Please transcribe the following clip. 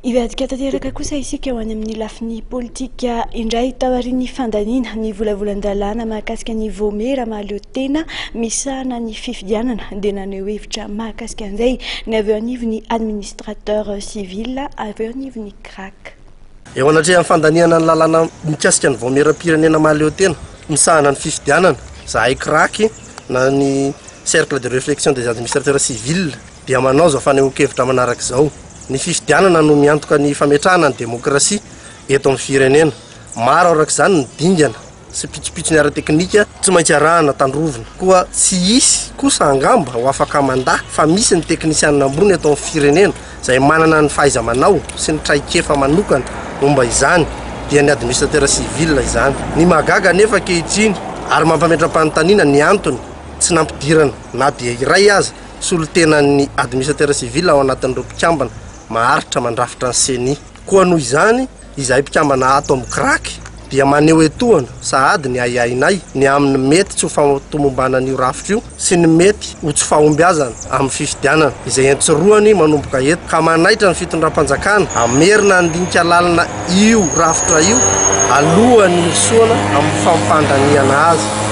Hivadika tanteraka kosa isika ho any amin'ny lafiny politika indray taorian'ny fandaniana ny volavolan-dalàna mahakasika ny Vaomiera mahaleo tena misahana ny fifidianana dia naneho hevitra mahakasika an'izay ny avy eo anivon'ny administrateur civil avy eo anivon'ny CRAC. Eo anatrehan'ny fandaniana ny lalàna mikasika ny Vaomieram-pirenena mahaleo tena misahana ny fifidianana, izahay CRAC na ny Cercle de Réflexion des Administrateurs Civils dia manao izao fanehoan-kevitra manaraka izao, Ny fifidianana no miantoka ny fametrahana ny demokrasia eto amin'ny firenena. Maro araka izany ny dingana sy pitsopitsony ara-teknika tsy maintsy arahana tandrovina. Koa tsy hisy kosa angamba ho afaka mandà fa misy ny teknisianina ambony eto amin'ny firenena izay manana ny fahaiza-manao sy ny traikefa manokana momba izany, dia ny administrateur civil izany. Ny mahagaga anefa ankehitriny ary mampametra-panontaniana ny antony tsy nampidirana na dia iray aza solontenan'ny administrateur civil ao anatin'ireo mpikambana maharitra mandrafitra ny Ceni. Koa noho izany, izahay mpikambana ato amin'ny Crac dia maneho etoana sahady ny ahiahinay ny amin'ny mety tsy ho fahatomombanan'io rafitra io sy ny mety ho tsy fahombiazana amin'ny fifidianana izay entsiroany manomboka eto ka manaitra ny fitondram-panjakana hamerina handinika lalina io rafitra io alohan'ny hirosoana amin'ny fampandaniana azy.